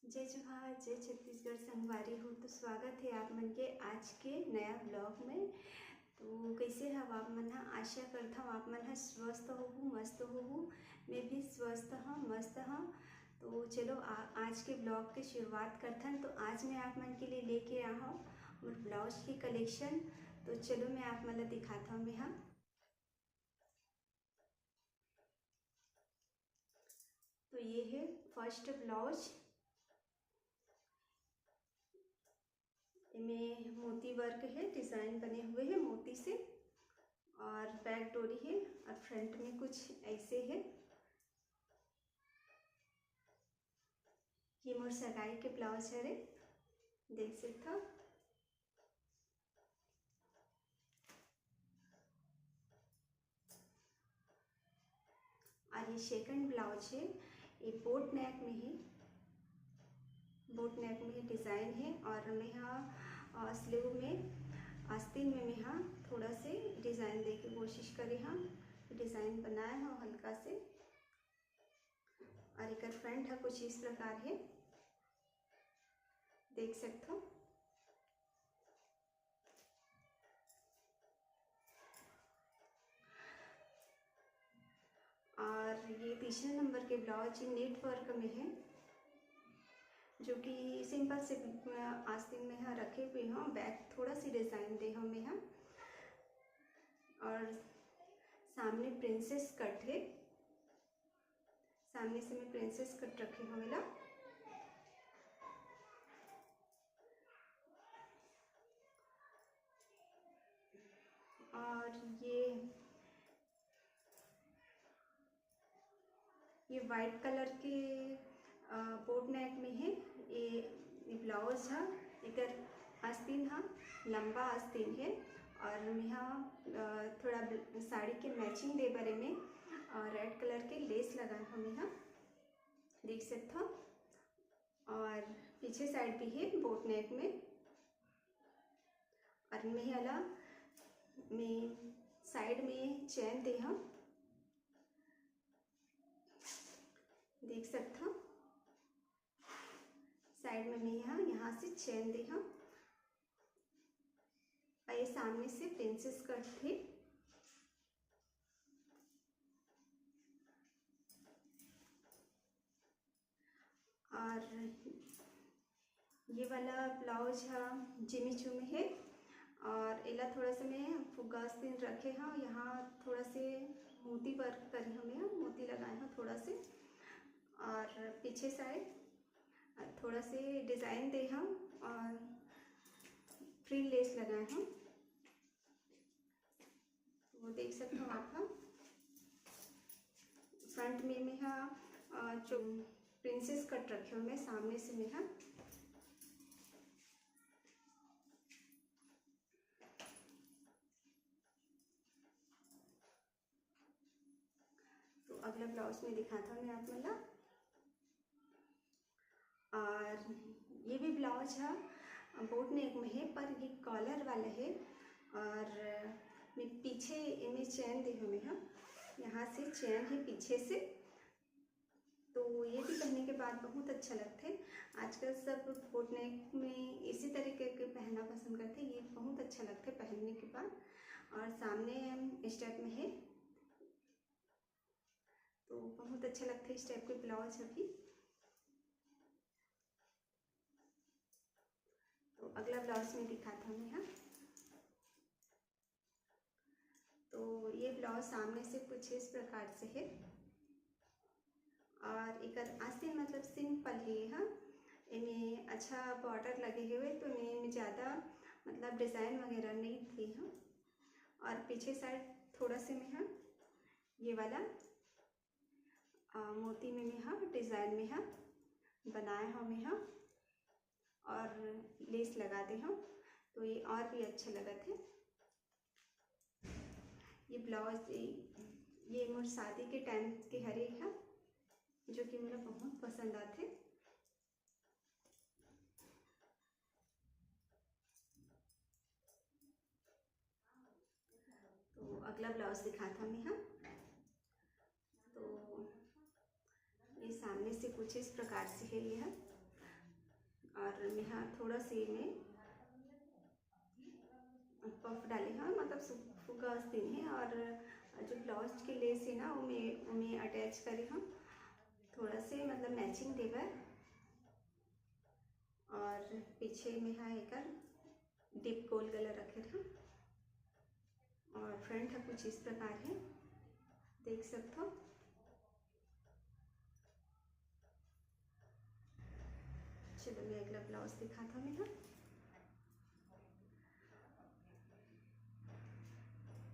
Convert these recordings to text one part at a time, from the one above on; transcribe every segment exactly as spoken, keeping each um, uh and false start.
जय जोहार, जय छत्तीसगढ़ संगवारी हो। तो स्वागत हे आप मन के आज के नया vlog में। तो कइसे हव आप मन ह? आशा करथव आप मन ह स्वस्थ होहू, मस्त होहू। मैं भी स्वस्थ हव, मस्त हव। तो चलो आ, आज के vlog के शुरुआत करथन। तो आज मैं आप मन के लिए लेके आ हव मोर blouse के collection। तो चलो मैं आप मन ला दिखात हव मैं ह। तो ये हे first blouse, एमे मोती work हे, design बने हुए हे मोती से और back डोरी हे और front में कुछ ऐसे हे। ये मोर सगाई के blouse हरे, देख सकथव। और ये second blouse हे, ये boat neck में हे, boat neck में design हे और मैं ह, अ, sleeve में आस्तीन में मैं ह थोड़ा से design दे के कोशिश करे हव, design बनाए हव हल्का से। और एकर front ह कुछ इस प्रकार हे, देख सकथव। और ये तीसरे नंबर के blouse ये net work में हे, जो कि simple से, अ, आस्तीन में ह रखे हुए हव। Back थोड़ा सी design दे हव मैं ह और सामने princess cut हे, सामने से मैं princess cut रखे हव एला। और ये, ये white colour के, अ, boat neck में हे। ये, ये blouse ह, एकर आस्तीन ह लंबा आस्तीन हे और मैं ह, अ, थोड़ा ब्ल-, साड़ी के matching दे बर एमे, अ, red colour के lace लगाए हव मैं ह, देख सकथव। और पीछे side भी हे boat neck में और मैं एला मैं side में chain दे हव, देख सकथव। Side में मैं ह यहाँ से chain दे हव और ये सामने से princess cut हे। और ये वाला blouse ह जिमी चूमी हे और एला थोड़ा सा मैं फुग्गा आस्तीन रखे हव। यहाँ थोड़ा से मोती work करे हव मैं ह, मोती लगाए हव थोड़ा से। और पीछे side थोड़ा से design दे हव और frill lace लगाए हव। वो देख सकथव आप ह। Front में मैं ह, अ, जो princess cut रखे हव मैं, सामने से मैं ह। तो अगला blouse में दिखात हव मैं आप मन ला। और ये भी blouse ह boat neck में हे, पर ये collar वाला हे और मैं पीछे एमे chain दे हव मैं ह, यहाँ से chain हे पीछे से। तो ये भी पहने के बाद बहुत अच्छा लगथे। आजकल सब boat neck में इसी तरीके के पहनना पसंद करथे। ये बहुत अच्छा लगथे पहनने के बाद। और सामने step में हे, तो बहुत अच्छा लगथे इस type के blouse भी। तो अगला blouse में दिखात हव मैं ह। तो ये blouse सामने से कुछ इस प्रकार से हे और एकर आस्तीन मतलब simple हे ह। एमे अच्छा border लगे हवे, तो एमे, एमे ज़्यादा मतलब design वगैरह नहीं हे ह। और पीछे side थोड़ा से मैं ह ये वाला, अ, मोती में मैं ह design में ह बनाए हव मैं ह और lace लगा दे हव, तो ये और भी अच्छा लगत हे। ये blouse, ये, ये मोर शादी के time के हरे ह, जो कि मोला बहुत पसंद आथे। तो अगला blouse दिखात हव मैं ह। तो ये सामने से कुछ इस प्रकार से हे ये ह। और मैं हा थोड़ा से में पफ डाले हव, मतलब फुग्गा आस्तीन हे। और जो ब्लाउज के लेस हे ना, ओमे ओमे अटैच करे हव थोड़ा से, मतलब मैचिंग देबर। और पीछे में हा एकर डीप गोल गला रखे हव। और फ्रंट हा कुछ इस प्रकार हे, देख सकथव। चलो, मैं अगला ब्लाउज दिखात हव मैं हा।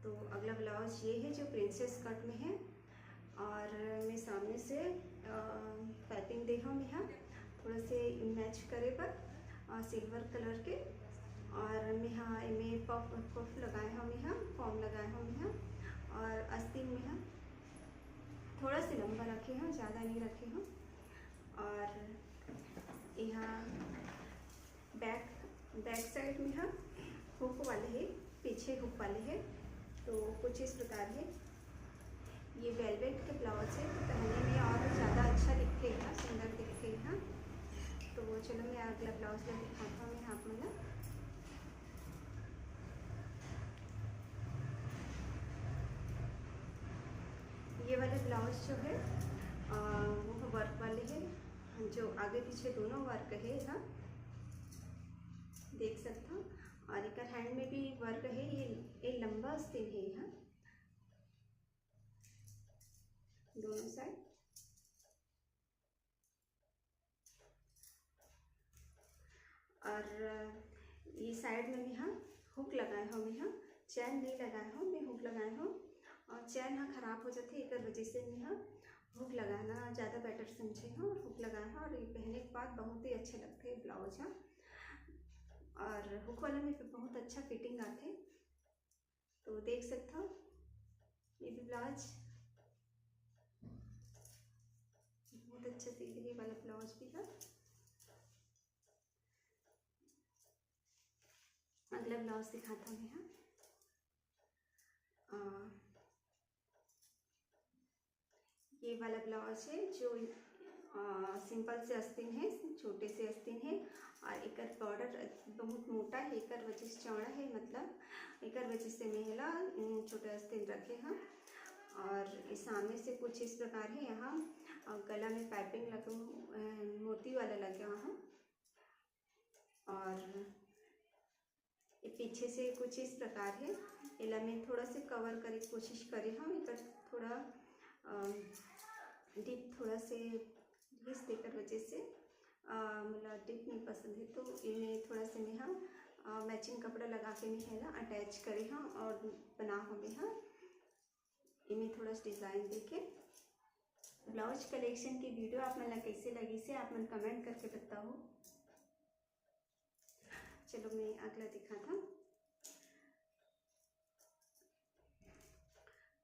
तो अगला ब्लाउज ये हे जो प्रिंसेस कट में हे, और मैं सामने से पाइपिंग दे हव मैं हा थोड़ा से मैच करे बर सिल्वर कलर के। और मैं हा एमे पफ पफ लगाए हव मैं हा, पॉम लगाए हव मैं हा, और आस्तीन मैं हा थोड़ा से लंबा रखे हव, ज़्यादा नहीं रखे हव। और यहाँ बैक बैक साइड में हा हुक वाले हे, पीछे हुक वाले हे। तो कुछ इस प्रकार हे। ये वेलवेट के ब्लाउज हे, तो पहने में और ज़्यादा अच्छा दिखथे हा, सुंदर दिखथे हा। तो चलो, मैं अगला ब्लाउज ला दिखात हव मैं आप मन ला। ये वाले ब्लाउज जो हे, अ, वो वर्क वाले हे, जो आगे पीछे दोनों वर्क हे हा, देख सकथव। और एकर हैंड में भी वर्क हे। ये, ये लंबा आस्तीन हे हा, दोनों साइड। और ये साइड में मैं हा हुक लगाए हव मैं हा, चैन नहीं लगाए हव, मैं हुक लगाए हव। और चैन हा खराब हो जाथे, एकर वजह से मैं हा हुक लगाना ज़्यादा बेटर समझे हव और हुक लगाए हव। और ये पहने के बाद बहुत ही अच्छा लगथे ब्लाउज हा, और हुक वाला में भी बहुत अच्छा फिटिंग आथे। तो देख सकथव, ये भी ब्लाउज बहुत अच्छा सीख, ये वाला ब्लाउज भी हे। अगला ब्लाउज दिखात हव मैं हा। अ, ये वाला ब्लाउज हे जो, अ, सिंपल से आस्तीन हे, छोटे से आस्तीन हे, और एकर बॉर्डर बहुत मोटा हे, एकर वजह से, चौड़ा हे, मतलब एकर वजह से मैं एला, उम, छोटे आस्तीन रखे हव। और ये सामने से कुछ इस प्रकार हे, यहाँ, अ, गला में पाइपिंग लगे, अ, मोती वाला लगे हव। और ये पीछे से कुछ इस प्रकार हे। एला मैं थोड़ा से कवर करे के कोशिश करे हव, एकर थोड़ा, अ, डीप थोड़ा से लेस देकर वजह से, अ, मोला डीप नहीं पसंद हे, तो एमे थोड़ा से मैं हा, अ, मैचिंग कपड़ा लगा के मैं एला अटैच करे हव और बना हव मैं हा एमे थोड़ा से डिजाइन देके। ब्लाउज कलेक्शन की वीडियो आप मन ला कैसे लगिस हे, आप मन कमेंट करके बताओ। चलो, मैं अगला दिखात हव।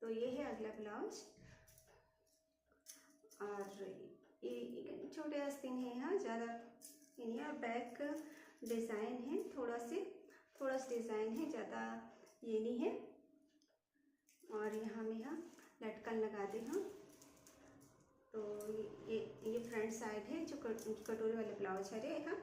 तो ये हे अगला ब्लाउज, और ये, ये छोटे आस्तीन हे, हाँ, ज़्यादा ये नहीं हे। और बैक डिजाइन हे, थोड़ा से, थोड़ा सा डिजाइन हे, ज़्यादा ये नहीं हे। और यहाँ मैं हा लटकन लगा दे हव। तो ये, ये फ्रंट साइड हे जो कट-, कटोरी वाला ब्लाउज हरे हा।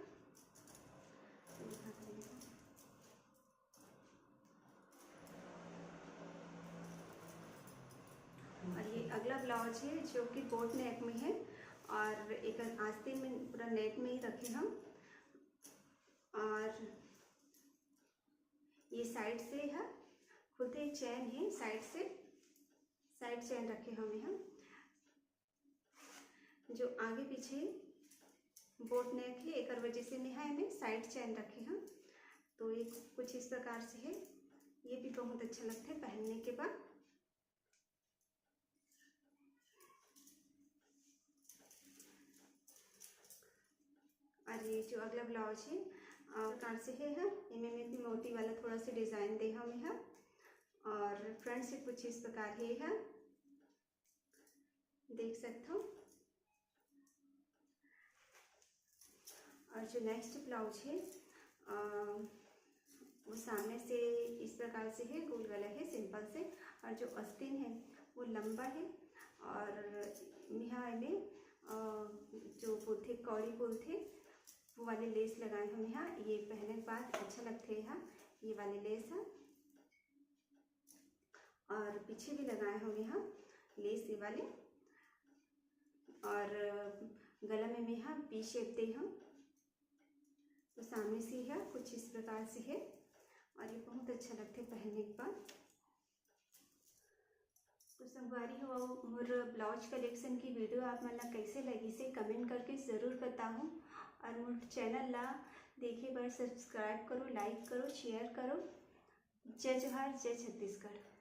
और ये अगला ब्लाउज हे जो कि बोट नेक में हे, और एक आस्तीन में पूरा नेक में ही रखे हव। और ये साइड से हे, खुलथे चैन हे, साइड से, साइड चैन रखे हव मैं हा। जो आगे पीछे बोट नेक हे, एकर वजह से मैं हा एमे साइड चैन रखे हव। तो ये कुछ इस प्रकार से हे, ये भी बहुत अच्छा लगथे पहनने के बाद। और ये जो अगला ब्लाउज हे, अ, प्रकार से हे हा, एमे मैं भी मोती वाला थोड़ा सा डिजाइन दे हव मैं हा, और फ्रंट से कुछ इस प्रकार हे हा, देख सकथव। और जो नेक्स्ट ब्लाउज हे, अ, वो सामने से इस प्रकार से हे, गोल गला हे, सिंपल से, और जो आस्तीन हे वो लंबा हे, और मैं हा एमे, अ, जो बोलथे कौड़ी बोलथे, वो वाले लेस लगाए हंव मैं हा। ये पहने के बाद अच्छा लगथे हा ये वाले लेस हा। और पीछे भी लगाए हंव मैं हा लेस ये वाले। और गला में मैं हा वी शेप दे हंव। तो सामने से हा कुछ इस प्रकार से है और ये बहुत अच्छा लगथे पहनने के बाद। तो संगवारी हो, मोर ब्लाउज कलेक्शन की वीडियो आप मन ला कैसे लगिस हे, कमेंट करके ज़रूर बताहू। और मोर चैनल ला देखे बर सब्सक्राइब करो, लाइक करो, शेयर करो। जय जोहार, जय छत्तीसगढ़।